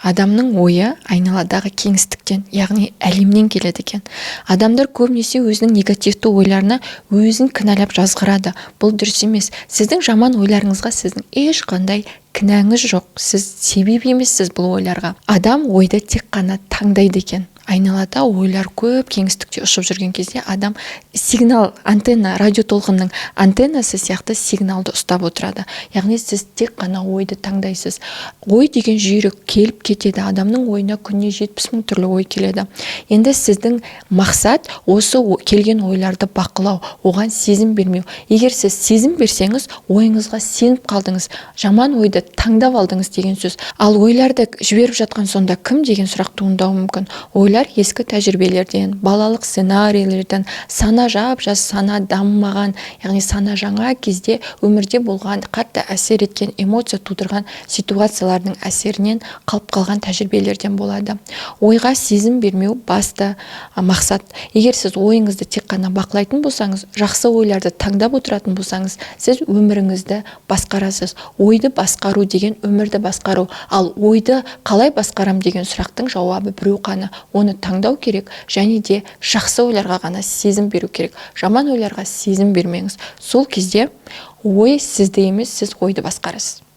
Адамның ойы айналадағы кеңістіктен, яғни әлемнен келеді екен. Адамдар көбінесе өзінің негативті ойларына өзін кінәлап жазғырады. Бұл дұрыс емес. Сіздің жаман ойларыңызға сіздің ешқандай кінәңіз жоқ, сіз себеп емессіз бұл ойларға. Адам ойды тек қана таңдайды екен. Айналада ойлар көп, кеңістікте ұшып жүрген кезде адам сигнал, антенна, радиотолқынның антеннасы сияқты сигналды ұстап отырады. Яғни сіз тек қана ойды таңдайсыз. Ой деген жүйрік, келіп кетеді. Адамның ойына күніне 70 000 түрлі ой келеді. Енді сіздің мақсат — осы келген ойларды бақылау, оған сезім бермеу. Егер сіз сезім берсеңіз, ойыңызға сеніп қалдыңыз, жаман ойды таңдап алдыңыз деген сөз. Ал ойларды жіберіп жатқан сонда кім деген сұрақ туындауы мүмкін. Ойлар ескі тәжірибелерден, балалық сценарийлерден, сана жап жас, сана дамымаған, яғни сана жаңа кезде өмірде болған, қатты әсер еткен, эмоция тудырған ситуациялардың әсерінен қалып қалған тәжірибелерден болады. Ойға сезім бермеу — басты мақсат. Егер сіз ойыңызды тек қана бақылайтын болсаңыз, жақсы ойларды таңдап отыратын болсаңыз, сіз өміріңізді басқарасыз. Ойды басқару деген — өмірді басқару. Ал ойды қалай басқарам деген сұрақтың жауабы біреу қана: оны таңдау керек және де жақсы ойларға ғана сезім беру керек. Жаман ойларға сезім бермеңіз. Сол кезде ой сізді емес, сіз ойды басқарасыз.